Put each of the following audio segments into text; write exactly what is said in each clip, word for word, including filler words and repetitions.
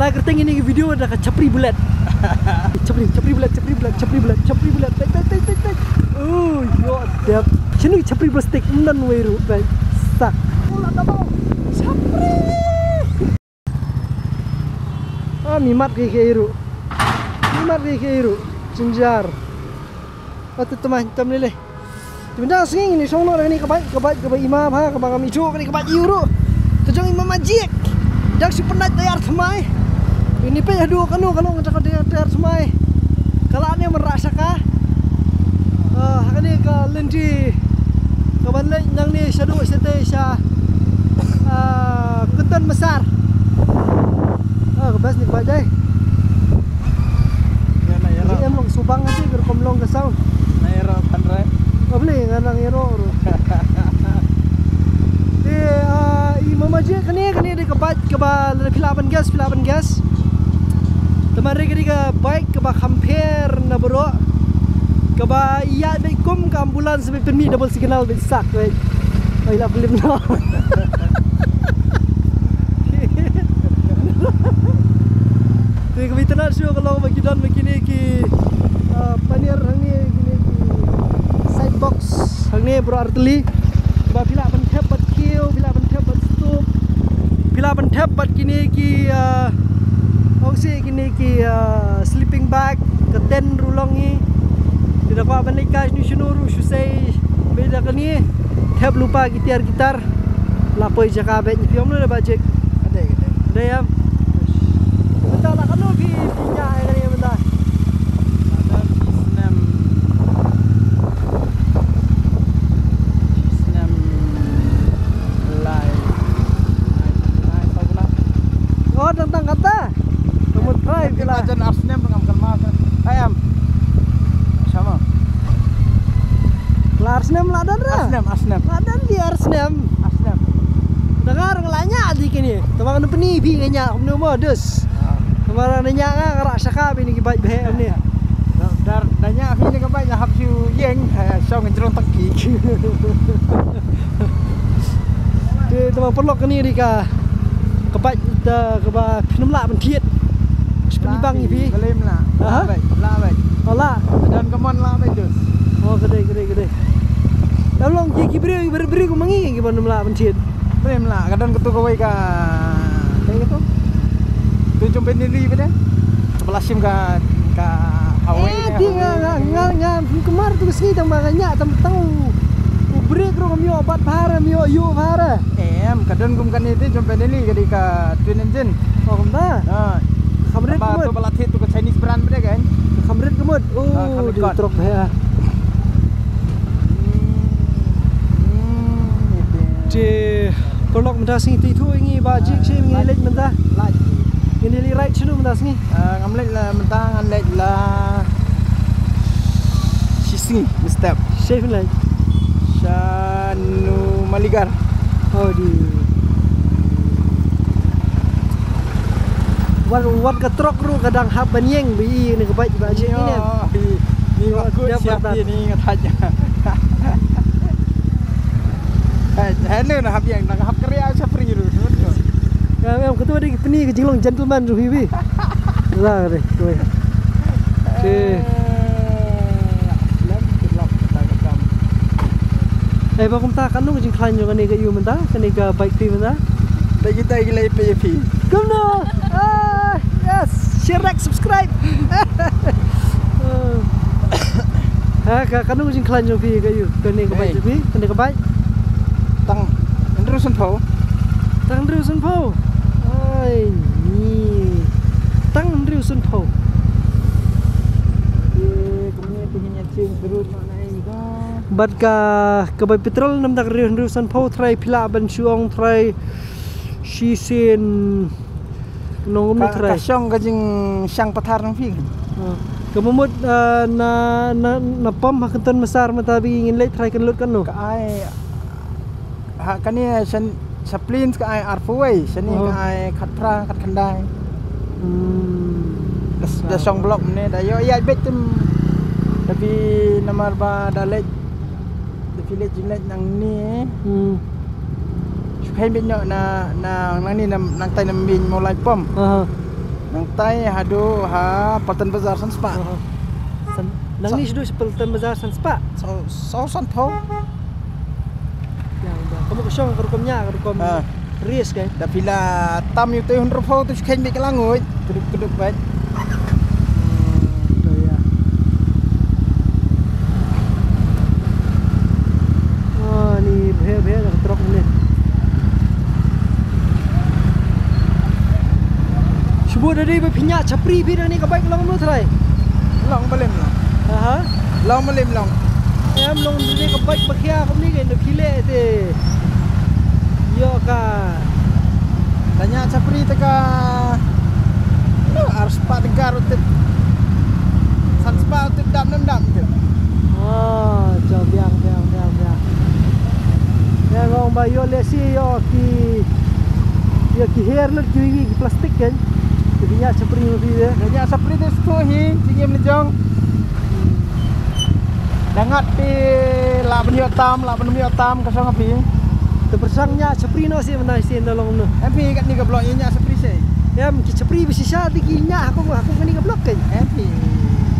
La kyrteng ïa kane ka video da ka chapri bullet. Chapri, chapri bullet, chapri bullet, chapri bullet, chapri bullet. Peit, peit, peit, peit, peit. Oh, ïoh dep. Shano chapri plastik, ym don wei ruh, peit. Sak. Oh, la double. Chapri. Ah, mi mat ki ki ruh. Mi mat ki ki ruh. Jinjar. Atu teman tam lele. Te mynta sngi ngin ïa shong noh da kane ka bike, ka bike kaba i ma bha, kaba ngam ithuh kane ka bike ïa u ruh. Ka jong i Ma Magic. Dang shu pyndait tayar thymmai. Ngin ïa peit haduh kano kano kata ka tayar, tayar thymmai. Ka lah ne ban rah sha ka. Ah, ha kane ka lynti kaban leit nangne shaduh shatei sha, ah, Kynton Massar. Ah, ka best ne ka bike dei. Ïa na ïa na. Em long subang aje ka rukom long ka sound. Na ïa ro kan re. Ka beli ngan nang ïa ro ro. Te, ah, i Ma Magic kane, kane dei ka bike kaba lada phi lah ban guess, phi lah ban guess. Te ma re ka dei ka bike kaba kham pher na baroh. Kaba ïa dei kum ka ambulance ba pynmih double signal ba sak wei. Oi la film no. Te kaba itynnad shuh ka long ba ki don ba kine ki, ah, pannier hangne kine ki side box hangne bro artylli. Ba phi lah ban thep bad kiew, phi lah ban thep bad stup. Phi lah ban thep bad kine ki, ah, ong si kine ki, ah, sleeping bag, ka tent ruh long hi. Te da kwah ban leit kai shano shano ruh shu sei beit da kane. Thep lypa ki tiar ki tar. La poi jaka beit phi ong ne ba jek. Ka dei, ka dei. Dei em. Mynta la katno phi, phi ñiah ïa kane mynta? Ka dei shi snem. Shi snem lai. Lai, lai, lai, lai. Oh, tang tang kata. Ka mut phai phi la. Jan ar snem ngam kynmaw. Ai em. Sama. La ar snem la don ra? Ar snem, ar snem. La don phi ar snem. Ar snem. Da nga ruh nga la ñiah di kine. Tang ba kane pyni phi nga ñiah kumno mo dus. Ah. Tang ba da ñiah nga nga rah sha ka phi ne ki bike bheh kumne. Da, da, da ñiah phi ne ka bike la hap shu ïeng, ha, shong jrong tang ki. Te tang ba paralok kane dei ka, ka bike da kaba phin ym lah ban thied. Shu pynibang ïa phi. Ka lem lah. Aha. Lah beit, lah beit. Oh, lah. Don ka mon lah beit dus. Oh, ka dei, ka dei, ka dei. Em long ki, ki briew, ki briew, briew kum ma ngi ki ban ym lah ban thied. Briew ym lah, ka don katu kawei ka. Kaei katu? Tu jong Benelli beit. Kaba la shim ka, ka highway. Eh, ne, ti nga, highway. Nga, nga, nga, nga, kumar tu ka sngi tang ba nga ñiah tang tang u, u brake ruh ngam ïoh bat bha re, ngam ïoh ïoh bha re. Em, ka don kum kane te jong Benelli ka dei ka twin engine. Oh, kumta? Ha. Kham rit ka mut. Ba tu ba la thied tu ka Chinese brand beit kan. Kham rit ka mut. Oh, dei ka trok bha. Hmm. Hmm, ite. Te paralok mynta sngi te ithuh ïa ngi ba jik shi ngi leit mynta. Lait. Ngi leit ride shano mynta sngi? Ah, ngam leit la mynta ngan leit la shi sngi mynstep. Shaei phin leit? Sha Numaligarh. Oh, di. Wat, wat ka trok ruh ka dang hap ban ïeng ba ïa kane ka bike ba jik ne. Ni, ni, oh, ba kut siap ni nga thait. Eh, hello na hap ïeng, na hap kria sha free ruh. Ya, em, katu dei pyni ka jinglong gentleman ruh hi bi. La dei, kawei. Te. Eh, ba kumta katno ka jingkhlaiñ jong kane ka ïu mynta, kane ka bike phi mynta? Dei kita ki lei phi phi. Kumno? Ah, yes, share, like, subscribe. Ha, ka, katno ka jingkhlaiñ jong phi ka ïu, kane ka bike jong phi, kane ka bike? Tang hynriew sanphew. Tang hynriew sanphew. Ai ni. Tang hynriew sanphew. Ye, kumne te hin ïa ching through ma nai ba. Bad ka, ka bai petrol nam dak hynriew, hynriew sanphew, trai phi lah ban shu ong trai shisien nong ka, ka trai. Ka shong ka jingshang pathar nong phi. Ah. Ka mut, ah, na, na, na pom ha Kynton Massar mynta ba ngin leit trai kan lut katno. Ka ai Ha, kane sha, sha Plains ka ai arphew wei, shane ka ai khatphra, khatkhyndai. Hmm. Da, da shong block ne, da ïoh ïaid beit te. Da phi namar ba da leit, da phi leit jingleit nangne. Hmm. Shu kheiñ beit noh na, na, nangne na, nangtai na Mawlai Pom. Aha. Nangtai haduh ha Paltan Bazar san spah. Aha. San, nangne shaduh sha Paltan Bazar san spah. Saw, saw san phew. Ïa, ïa. Ka mut ka shong ka rukom ñiah, ka rukom Ah. race ka. Da phi la tam ïa utu hynriewphew tu shu kheiñ beit ka la nguid. Kdup kdup beit. Hmm, to ïa. Ah, ni bheh bheh ka trok ni. Shu bud da dei ba phi ñiah chapri phi da kane ka bike long kumno trai? Long ba lem long. Aha. Long ba lem long. Em long da dei ka bike ba khia kumne ka na phi leh te. Ïoh ka. Da ñiah chapri te ka. No, ar spah te ka ruh tip. San spah tip dam nam dam tip. Ah, jauh biang, biang, biang, biang. Ïa, ngong ba ïoh lehse ïoh ki, ïoh ki her lut ki, ki plastik kan. Ki ñiah chapri ma phi de. Ñiah chapri de sto hi, jingim ne jong. Da ngat phi lah ban ïoh tam, lah ban ym ïoh tam ka shong ha phi. Te pyrshang ñiah chapri noh seh mynta seh na long noh. Em phi katne ka block ïa ñiah chapri seh. Em ki chapri ba shisha te ki ñiah ha kum, ha kum kane ka block kan. Em phi.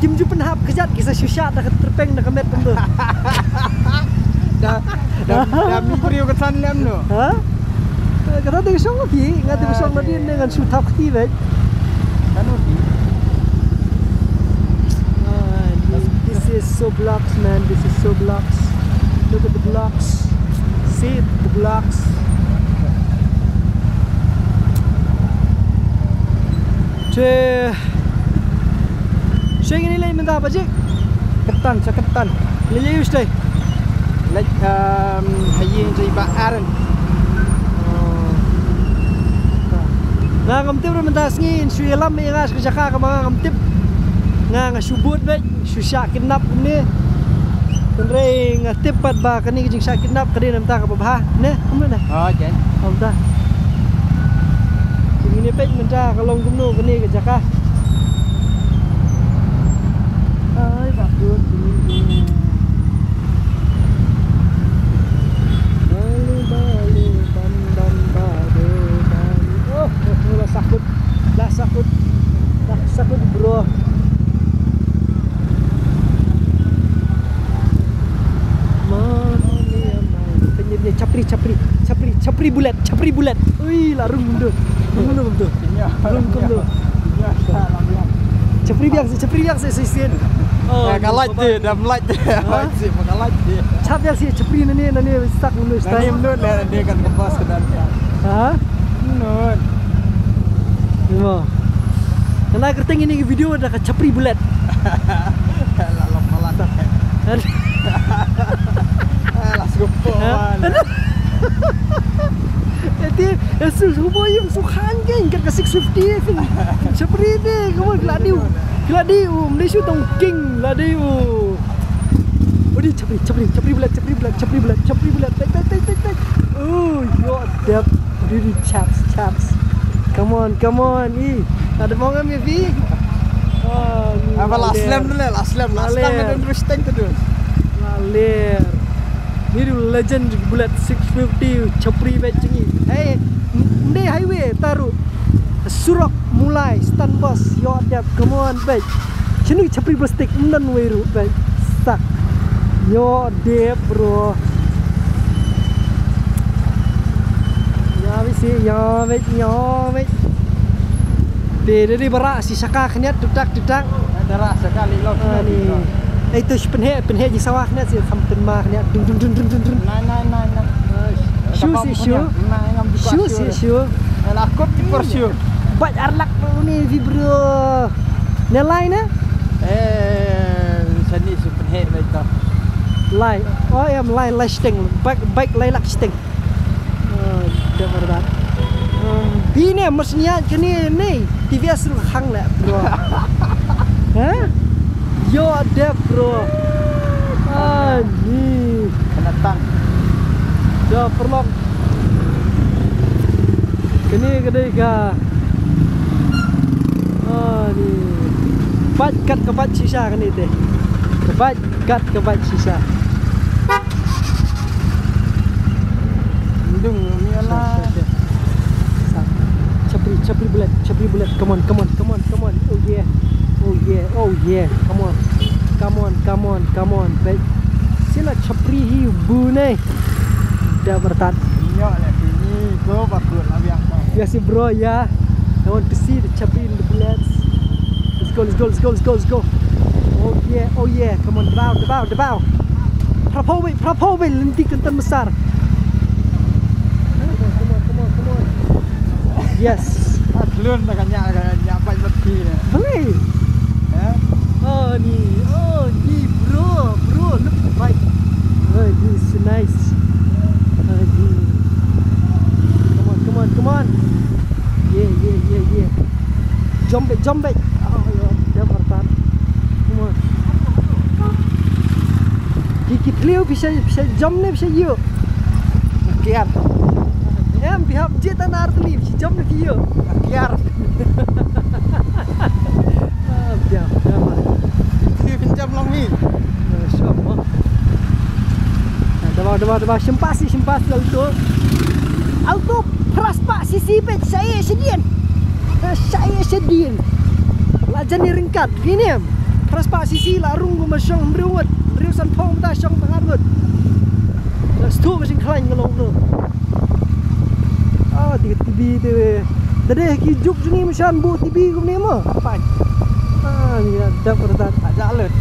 Kim ju pynhap kjat ki sa shu shad da ka tyrpeng da ka met pyndoh. Da, da, da mi briew ka san lem noh. Ha? Kata te ka shong ma phi, nga te ka shong nadien ne ngan shu thap kti beit. Kan ma phi. Ah, this is so blocks, man. This is so blocks. Look at the blocks. See the blocks. Che. Shen ngi leit mynta ba jik. Kyntan, sa kyntan. Leit ïa u shtei. Leit, um, ha ïing jong i Bah Aaron. Oh. Nga ngam tip ruh mynta sngi in shu ïalam ïa nga sha ka jaka kaba nga ngam tip. Nga nga shu bud beit. Shu shah kidnap kumne. Hynrei nga tip pat ba kane ka jingshah kidnap ka dei na bynta kaba bha. Ne, kumno ne? Oh, okay. Kumta. Kine peit mynta ka long kumno kane ka jaka. Ai, ba dud kine. Balu, balu, bam, bam, balu, balu. Oh, oh, oh, la sakut. La sakut. La sakut, bro. Mamma mia, man. Penyir dia chapri, chapri, chapri, chapri bullet, chapri bullet. Ui, la rung kumtu. Rung kumtu. Rung kumtu. Chapri biang seh, chapri biang seh, seh, seh. Oh, ka light dia, dah light dia. Ha? Light seh, ka light dia. Chap biang seh, chapri nane, nane, stuck nane, stuck. Nane, nane, nane, kan kempas ke dalam. Ha? Nun. Mo. Kane ka kyrteng ïa kane ka video da ka chapri bullet. La lok malat. Kan? Eh, la sgup. Ha? Man. Eti, esu subo yung sukhan king kat ka six fifty king. Chapri de, kamu gladi u. Gladi u, mli su tong king, gladi u. Odi chapri, chapri, chapri bullet, chapri bullet, chapri bullet, chapri bullet. Tek, tek, tek, tek, tek. Oh, yo, dep. Odi, odi, chaps, chaps. Come on, come on, i. Ada mau ngambil vi? Oh, ni. Apa last lap dulu, last lap, last lap. Ada terus tank tu. Laler. Ni tu legend bullet six fifty chapri bad chingi. Hey, mde highway taru. Surok mulai stand bus yo dep, come on bad. Chinu chapri plastik nan wei ru bad. Stuck. Yo dep bro. Ya bisi, ya bad, ya bad. Te, te, te, bara, si saka khniat, tutak, tutak. Dara, saka li lo. Ah, ni. Eh, tu, si penhe, penhe, ji sawa khniat, si kham penma khniat. Dun, dun, dun, dun, dun, dun. Nai, nai, nai, nai. Shu, si, shu. Shu, si, shu. Nai, nai, nai, nai. Bad arlak tu ni, vi bro. Ne lai, ne? Eh, sani, si penhe, lai tu. Lai. Oh, em, lai, lai sting. Bike, bike, lai lak sting. Oh, jabardast. Oh, bine, mas niat kene ne. T V S lu khang le, bro. Ha? Yo, dep, bro. Ah, ni. Kena tang. Yo, perlok. Kene kedai ka. Ah, ni. Bat kat ke bat sisa kene te. Ke bat Kat ka bike shisha. Ndung, ni ala. Chapri, Chapri Bullet, Chapri Bullet, come on, come on, come on, come on. Oh yeah, oh yeah, oh yeah, come on, come on, come on, come on, babe. Sila chapri hi bu ne. Dah bertat. Nyo le sini, go bakut lah biang kau. Ya si bro ya. I want to see the Chapri and the Bullets. Let's go, let's go, let's go, let's go, let's go. Oh yeah, oh yeah, come on, debau, debau, debau. Prapobi, prapobi, lenti kentan besar. Come on, come on, come on, come on. Yes. Ah, klun dah kan nya, kan nya bai lati ne. Boleh. Eh? Oh ni, oh ni bro, bro, look at the bike. Oh, this is nice. Oh, ni. Come on, come on, come on. Yeah, yeah, yeah, yeah. Jump it, jump it. Oh, yeah, dah bertat. Come on. Ki ki tliu bisa bisa jump ne bisa yu. Kiar. Em pihap jit anar tliu bisa jump ne ki yu. Kiar. Ah, biang, biang, man. Ki pinjam long mi. Masya Allah. Daba, daba, daba, shim pas, shim pas, Alto. Alto, phra spah cc peit, shaei shadien. Shaei shadien. La jan ïa ryngkat, kine. Phra spah cc la rung kumba shong hynriew ngut. Hynriew sanphew mynta shong tang ar ngut. La sdang ka jingkhlaiñ ka long no. Ah, te ka TV te. Da dei ki juk jong ngi mynshuwa buh TV kumne mo. Apa? Ah, ni dah dap ka dah. Aja lut.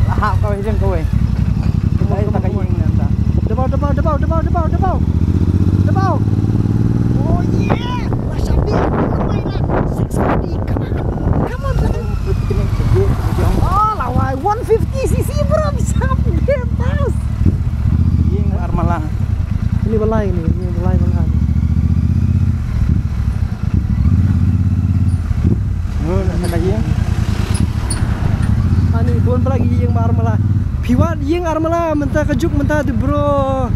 Lahap kawei jong kawei. Dei ta ka ïing ne ta. Debau, debau, debau, debau, debau, debau. Debau. Oh yeah. Lah shadi. Six fifty. Come on. Come on, come on. Oh, lawai. One fifty cc bro. Bisa. Bebas. Ïing Armala. Ini balai ni, ini balai, balai. Oh, nak kata ïing. Ani bun pala ïing Armala. Phi wad ïing Armala mynta ka juk mynta te bro.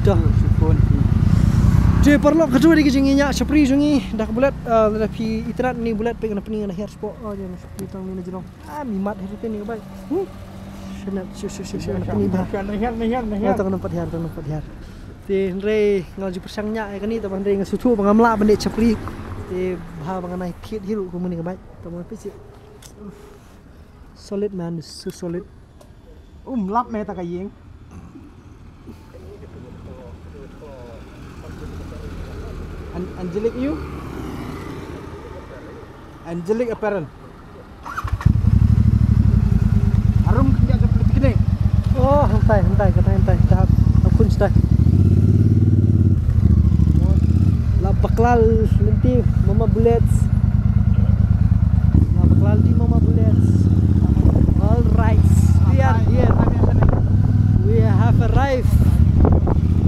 Dah. Te paralok, kato dei ka jingïaineh chapri jong ngi da ka Bullet, eh, lada phi itynnad ïa kane ka Bullet, peit kane ka pynïaid na hiar spot. Oh, ïa na chapri tang ni na jrong. Ah, mi mat hi te ni ka bai. Hmm. Shanat, shu, shu, shu, shu, na kane ba. Nang hiar, nang hiar, nang hiar. Oh, tang nampat hiar, tang nampat hiar. Te hynrei nga ju pyrshang ñiah ïa kane, te hynrei nga sngewthuh ba ngam lah ban dei chapri. Te bha ba nga nai thied hi ruh kum kane ka bai. Te ma phi sih. Solid man, so solid. Um lap me ta ka ïing. An-, Angelic you? Angelic Apparel. Harum kynja ka plit kine. Oh, hyntai, hyntai, kata hyntai, ta hap, hap kun stai. La bakla lynti Mama Bullets. La bakla lynti Mama Bullets. All right, we are here. We have arrived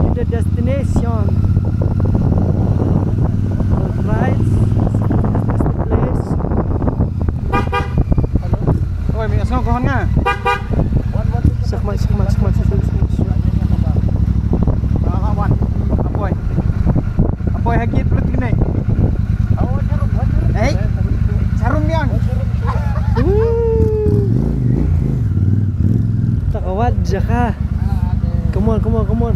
in the destination. All right, this is the place. Hello. Oi, mi asal kau hanga. Sakmat, sakmat, sakmat, sakmat, sakmat. Lawan. Apoi. Apoi hakit perut kene. Hei. Charum yang. Woo. Tak awat jaka. Come on, come on, come on.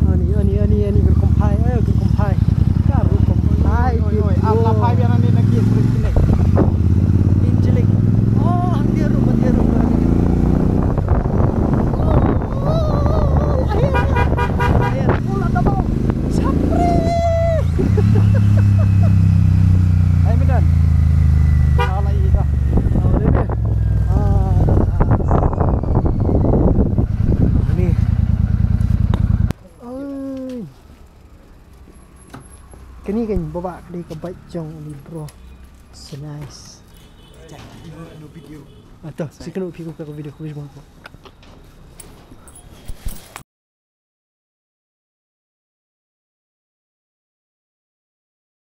Ani, ani, ani, ani, ker kompai, ayo, ker kompai. Ker kompai. Oi, oi, oi, oi. Ap la pai biar nanti nak kit perut kene. Injeling. Oh, hang dia rum, hang dia rum, hang dia rum. Oh, oh, oh, oh, akhir, akhir. Akhir. Oh, la tabau. Sapri. Hai, Medan. Salah ini dah. Oh, ini. Ah, dah. Ini. Oi. Kane kan baba ka dei ka bike jong u bro. So nice. Jap, no video. Ah, to, si kano phi ko ka video ko.